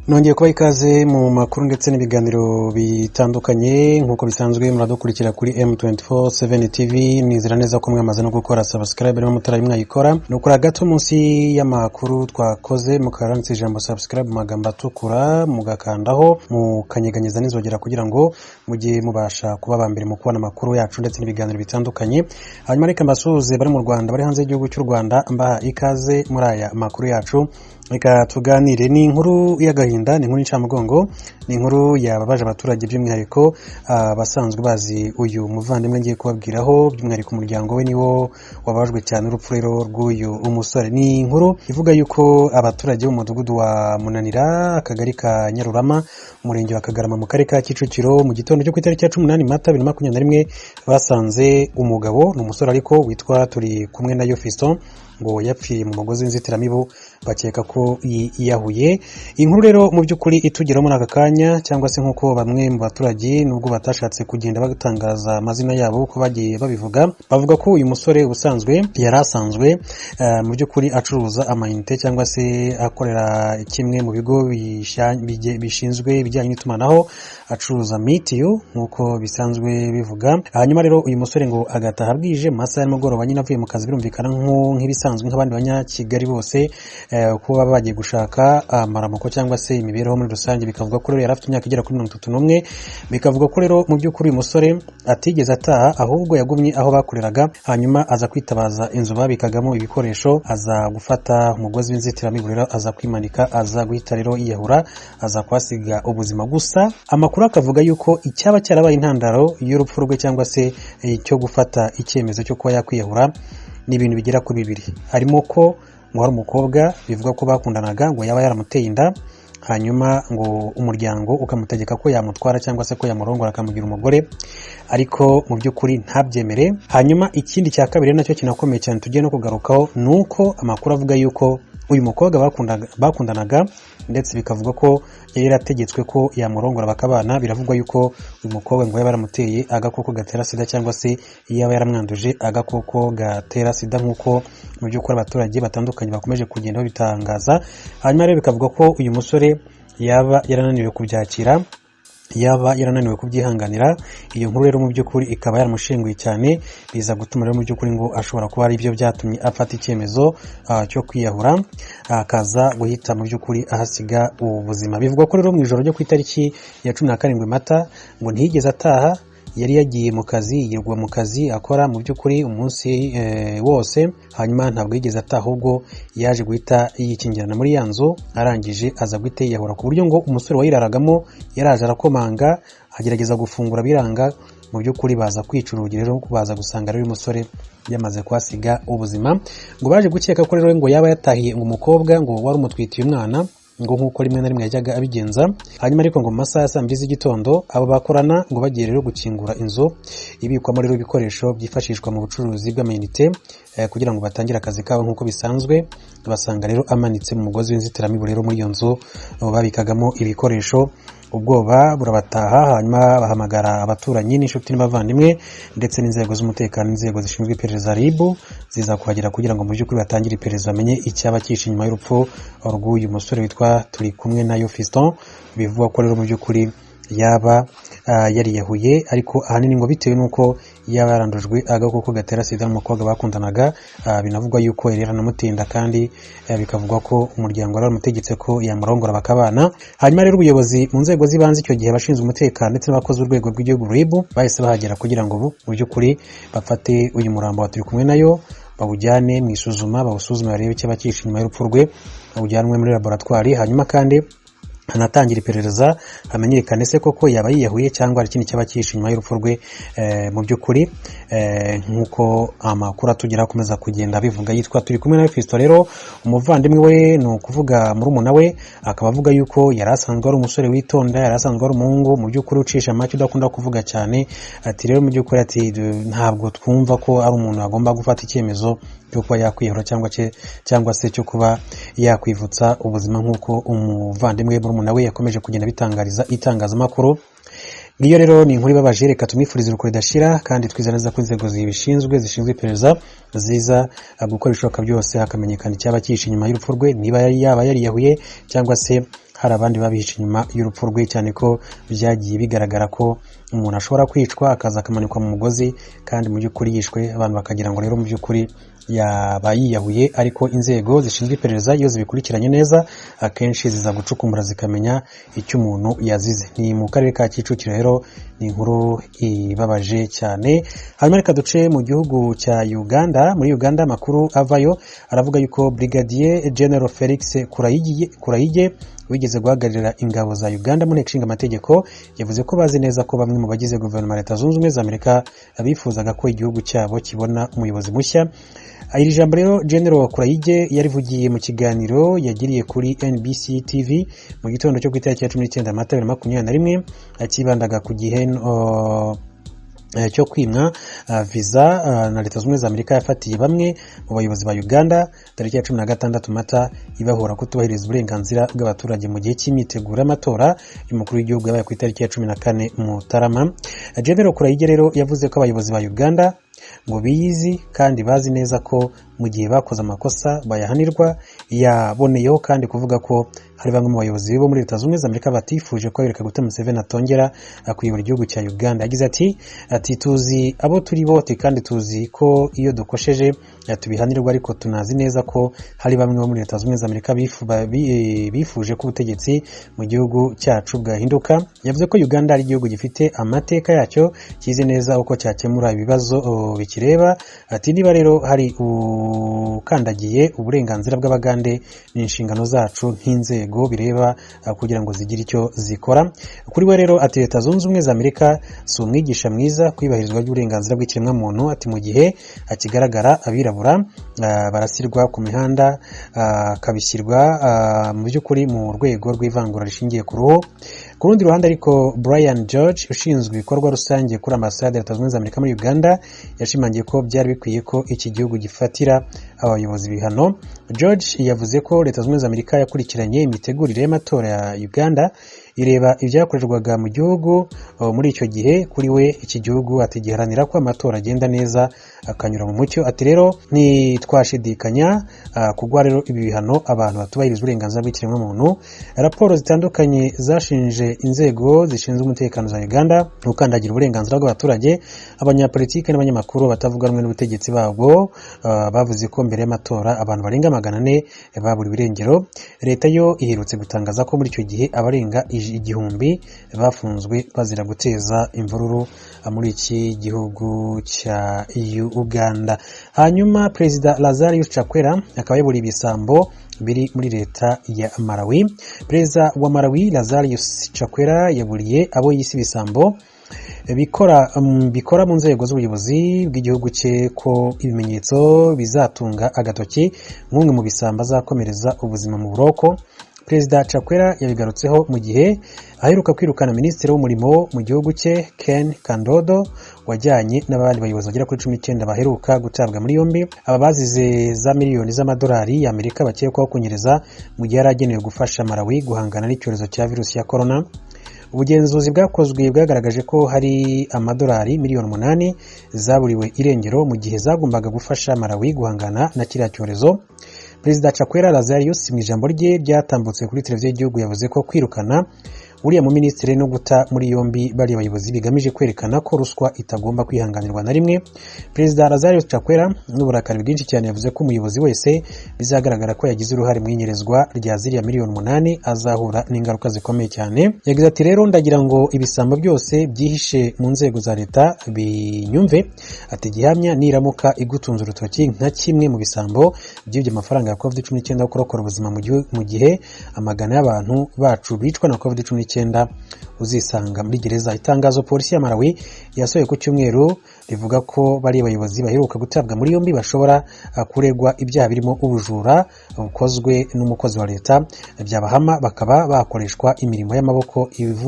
Nongeye kubaha ikaze mu makuru ndetse n'ibiganiro bitandukanye. Nk'uko bisanzwe, muradukurikira kuri M24 TV. Nizera neza ko mwamaze no gukora subscribe. Niba mutari mwayikora, ni ukura gato munsi y'amakuru twakoze, mukaranditse ijambo "subscribe" mu magambo atukura, mugakandaho, mukanyeganyeza n'inzogera kugira ngo mujye mubasha kuba aba mbere mu kubona amakuru yacu ndetse n'ibiganiro bitandukanye. Hanyuma reka mbasuhuze bari mu Rwanda, bari hanze y'igihugu cy'u Rwanda, mbaha ikaze muri aya makuru yacu. Reka tuganire. Ni inkuru y'agahinda, ni inkuru y'incamugongo, ni inkuru yababaje abaturage, by'umwihariko abasanzwe bazi uyu muvandimwe ngiye kubabwiraho. By'umwihariko umuryango we niwo wababajwe cyane urupfu rero rw'uyu umusore. Ni inkuru ivuga yuko abaturage bo mu mudugudu wa Munanira, akagari ka Nyarurama, umurenge wa Kagarama, mu karere ka Kicukiro, mu gitondo cyo ku itariki ya 18 Mata 2021, basanze umugabo, ni umusore ariko, witwa Turi kumwe na Fiston, ngo yapfiriye mu mugozi w'inzitiramibu, bakeka ko yiyahuye. Inkuru rero mu by'ukuri itugeraho muri aka kanya, cyangwa se nk'uko bamwe mu baturage, nubwo batashatse kugenda batangaza amazina yabo uko bagiye babivuga, bavuga ko uyu musore ubusanzwe yari asanzwe mu by'ukuri acuruza amayinite, cyangwa se akorera kimwe mu bigo bishinzwe ibijyanye n'itumanaho, acuruza mitiyu nk'uko bisanzwe bivuga. Hanyuma rero uyu musore ngo agataha bwije mu masaha y'umugoroba nyine, avuye mu kazi, birumvikana nk'ibisanzwe nk'abandi banyakigali bose, kuba bagiye gushaka amaramuko cyangwa se imibereho muri rusange. Bikavuga ko rero yari afite imyaka igera kuri 31. Bikavuga ko rero mu by'ukuri uyu musore atigeze ataha, ahubwo yagumye aho bakoreraga, hanyuma aza kwitabaza inzu babikagamo ibikoresho, aza gufata umugozi w'inzitiramibu rero aza kwimanika, aza guhita rero yiyahura, aza kuhasiga ubuzima. Gusa amakuru akavuga yuko icyaba cyarabaye intandaro y'urupfu rwe, cyangwa se cyo gufata icyemezo cyo kuba yakwiyahura, ni ibintu bigera kuri bibiri. Harimo ko ngo hari umukobwa bivuga ko bakundanaga, ngo yaba yaramuteye inda, hanyuma ngo umuryango ukamutegeka ko yamutwara cyangwa se ko yamurongora akamugira umugore, ariko mu by'ukuri ntabyemere. Hanyuma ikindi cya kabiri nacyo kinakomeye cyane tugiye no kugarukaho, ni uko amakuru avuga yuko uyu mukobwa bakundanaga, ndetse bikavuga ko yari yarategetswe ko yamurongora bakabana, biravugwa yuko uyu mukobwa ngo yaba yaramuteye agakoko gatera sida, cyangwa se yaba yaramwanduje agakoko gatera sida, nk'uko mu by'ukuri abaturage batandukanye bakomeje kugenda babitangaza. Hanyuma rero bikavuga ko uyu musore yaba yarananiwe kubyakira, yaba yarananiwe kubyihanganira. Iyo nkuru rero mu by'ukuri ikaba yaramushenguye cyane, biza gutuma rero mu by'ukuri ngo ashobora kuba ari byo byatumye afata icyemezo cyo kwiyahura, akaza guhita mu by'ukuri ahasiga ubuzima. Bivugwa ko rero mu ijoro ryo ku itariki ya 17 Mata ngo ntiyigeze ataha, yari yagiye mu kazi, yirwa mu kazi akora mu by'ukuri umunsi wose. Hanyuma ntabwo yigeze ataha, ahubwo yaje guhita yikingirana muri ya nzu, arangije aza guhita yiyahura, ku buryo ngo umusore wayiraragamo yaraje arakomanga, agerageza gufungura biranga. Mu by'ukuri baza kwica urugi rero, baza gusanga rero uyu musore yamaze kuhasiga ubuzima. Ngo baje gukeka ko rero ngo yaba yatahiye ngo umukobwa ngo wari umutwitiye umwana, ngo nk'uko rimwe na rimwe yajyaga abigenza. Hanyuma ariko ngo mu masaha ya saa 2 z'igitondo, abo bakorana ngo bagiye rero gukingura inzu ibikwamo rero ibikoresho byifashishwa mu bucuruzi bw'amayinite, kugira ngo batangire akazi kabo nk'uko bisanzwe, basanga rero amanitse mu mugozi w'inzitiramibu rero muri iyo nzu babikagamo ibikoresho. Ubwoba burabataha, hanyuma bahamagara abaturanyi n'inshuti n'abavandimwe ndetse n'inzego z'umutekano, inzego zishinzwe iperereza RIB ziza kuhagera kugira ngo mu by'ukuri batangire iperereza, bamenye icyaba cyihishe inyuma y'urupfu rw'uyu musore witwa Turi kumwe nayo Fiston. Bivugwa ko rero mu by'ukuri yaba yariyahuye, ariko ahanini ngo bitewe n'uko yaba yarandujwe agakoko gatera sida n'umukobwa bakundanaga. Binavugwa yuko yari yaranamuteye inda, kandi bikavugwa ko umuryango wari waramutegetse ko yamurongora bakabana. Hanyuma rero ubuyobozi mu nzego z'ibanze icyo gihe, abashinzwe umutekano ndetse n'abakozi b'urwego rw'igihugu RIB, bahise bahagera kugira ngo mu by'ukuri bafate uyu murambo wa Turi kumwe nayo, bawujyane mu isuzuma, bawusuzume, barebe icyaba cyihishe inyuma y'urupfu rwe, bawujyanwe muri laboratwari. Hanyuma kandi hanatangira iperereza, hamenyekane se koko yaba yiyahuye cyangwa hari ikindi cyaba cyihishe inyuma y'urupfu rwe. Mu by'ukuri, nk'uko amakuru atugeraho akomeza kugenda abivuga, yitwa Turi kumwe na Fiston. Rero umuvandimwe we, ni ukuvuga murumuna we, akaba avuga yuko yari asanzwe ari umusore witonda, yari asanzwe ari umuhungu mu by'ukuri ucisha make, udakunda kuvuga cyane. Ati rero mu by'ukuri, ati ntabwo twumva ko ari umuntu agomba gufata icyemezo cyo kuba yakwiyahura cyangwa se cyo kuba yakwivutsa ubuzima, nk'uko umuvandimwe murumuna we yakomeje kugenda abitangariza itangazamakuru. Ngiyo rero ni inkuru ibabaje. Reka tumwifurize urukundo ridashira, kandi twizera neza ko inzego zibishinzwe, zishinzwe iperereza, ziza gukora ibishoboka byose hakamenyekana icyaba cyihishe inyuma y'urupfu rwe, niba yaba yariyahuye cyangwa se hari abandi babihishe inyuma y'urupfu rwe, cyane ko byagiye bigaragara ko umuntu ashobora kwicwa akaza akamanikwa mu mugozi kandi mu by'ukuri yishwe, abantu bakagira ngo rero mu by'ukuri yaba yiyahuye, ariko inzego zishinzwe iperereza iyo zibikurikiranye neza akenshi ziza gucukumbura zikamenya icyo umuntu yazize. Ni mu karere ka Kicukiro rero, ni inkuru ibabaje cyane. Hanyuma reka duce mu gihugu cya Uganda. Muri Uganda amakuru avayo aravuga yuko Brigadier General Felix Kurayige wigeze guhagararira ingabo za Uganda mu nteko ishinga amategeko, yavuze ko bazi neza ko bamwe mu bagize guverinoma ya Leta Zunze Ubumwe za Amerika bifuzaga ko igihugu cyabo kibona umuyobozi mushya. Iri jambo rero General Kurayige yarivugiye mu kiganiro yagiriye kuri NBC TV mu gitondo cyo ku itariki ya 19 Mata 2021, akibandaga ku gihe cyo kwimwa viza na Leta Zunze Ubumwe za Amerika yafatiye bamwe mu bayobozi ba Uganda tariki ya 16 Mata, ibahora kutubahiriza uburenganzira bw'abaturage mu gihe cy'imyiteguro y'amatora y'umukuru w'igihugu yabaye ku itariki ya 14 Mutarama. General Kurayige rero yavuze ko abayobozi ba Uganda ngo biyizi kandi bazi neza ko mu gihe bakoze amakosa bayahanirwa. Yaboneyeho kandi kuvuga ko hari bamwe mu bayobozi bo muri Leta Zunze Ubumwe za Amerika batifuje ko Yoweri Kaguta Museveni atongera kuyobora igihugu cya Uganda. Yagize ati "Tuzi abo turi bo kandi tuzi ko iyo dukosheje tubihanirwa, ariko tunazi neza ko hari bamwe bo muri Leta Zunze Ubumwe za Amerika bifuje ko ubutegetsi mu gihugu cyacu bwahinduka." Yavuze ko Uganda ari igihugu gifite amateka yacyo, kizi neza uko cyakemura ibibazo bikireba. Ati "Niba rero hari ukandagiye uburenganzira bw'Abagande, ni inshingano zacu nk'inzego bireba kugira ngo zigire icyo zikora." Kuri we rero ati Leta Zunze Ubumwe za Amerika si umwigisha mwiza ku iyubahirizwa ry'uburenganzira bw'ikiremwamuntu. Ati mu gihe hakigaragara abirabura barasirwa ku mihanda, akabishyirwa mu by'ukuri mu rwego rw'ivangura rishingiye ku ruhu. Ku rundi ruhande ariko, Brian George ushinzwe ibikorwa rusange kuri ambasade ya Leta Zunze Ubumwe za Amerika muri Uganda yashimangiye ko byari bikwiye ko iki gihugu gifatira abayobozi ibihano. George yavuze ko Leta Zunze Ubumwe za Amerika yakurikiranye imitegurire y'amatora ya Uganda, ireba ibyakorerwaga mu gihugu muri icyo gihe. Kuri we iki gihugu ati giharanira ko amatora agenda neza akanyura mu mucyo. Ati rero ntitwashidikanya kugwa rero ibi bihano abantu batubahiriza uburenganzira bw'ikiremwamuntu. Raporo zitandukanye zashinje inzego zishinzwe umutekano za Uganda gukandagira uburenganzira bw'abaturage. Abanyapolitiki n'abanyamakuru batavuga rumwe n'ubutegetsi babwo bavuze ko mbere y'amatora abantu barenga 400 baburiwe irengero. Leta yo iherutse gutangaza ko muri icyo gihe abarenga 1000 bafunzwe bazira guteza imvururu muri iki gihugu cya Uganda. Hanyuma Perezida Lazarus Chakwera akaba yaburiye ibisambo biri muri leta ya Malawi. Perezida wa Malawi Lazarus Chakwera yaburiye abo yise ibisambo bikora mu nzego z'ubuyobozi bw'igihugu cye ko ibimenyetso bizatunga agatoki nk'umwe mu bisambo azakomereza ubuzima mu buroko. Perezida Chakwera yabigarutseho mu gihe aheruka kwirukana minisitiri w'umurimo mu gihugu cye Ken Kandodo, wajyanye n'abandi bayobozi bagera kuri 19 baheruka gutabwa muri yombi. Aba bazize za miliyoni z'amadolari y'Amerika bakekwaho kunyereza mu gihe yari agenewe gufasha Malawi guhangana n'icyorezo cya virusi ya corona. Ubugenzuzi bwakozwe bwagaragaje ko hari amadolari miliyoni 8 zaburiwe irengero mu gihe zagombaga gufasha Malawi guhangana na kiriya cyorezo. Perezida Chakwera Lazarus mu ijambo rye ryatambutse kuri televiziyo y'igihugu yavuze ko kwirukana uriya mu minisitiri no guta muri yombi bariya bayobozi bigamije kwerekana ko ruswa itagomba kwihanganirwa na rimwe. Perezida Lazarus Chakwera n'uburakari bwinshi cyane yavuze ko umuyobozi wese bizagaragara ko yagize uruhare mu inyerezwa rya ziriya miliyoni 8 azahura n'ingaruka zikomeye cyane. Yagize ati "Rero ndagira ngo ibisambo byose byihishe mu nzego za leta binyumve." Ati "Gihamya niramuka igutunze urutoki nka kimwe mu bisambo byibye amafaranga ya COVID-19 yo kurokora ubuzima mu gihe amagana y'abantu bacu bicwa na COVID-19, uzisanga muri gereza." Itangazo polisi ya Malawi yasohoye ku cyumweru rivuga ko bari bayobozi baheruka gutabwa muri yombi bashobora kuregwa ibyaha birimo ubujura bukozwe n'umukozi wa leta, byabahama bakaba bakoreshwa imirimo y'amaboko ivuna.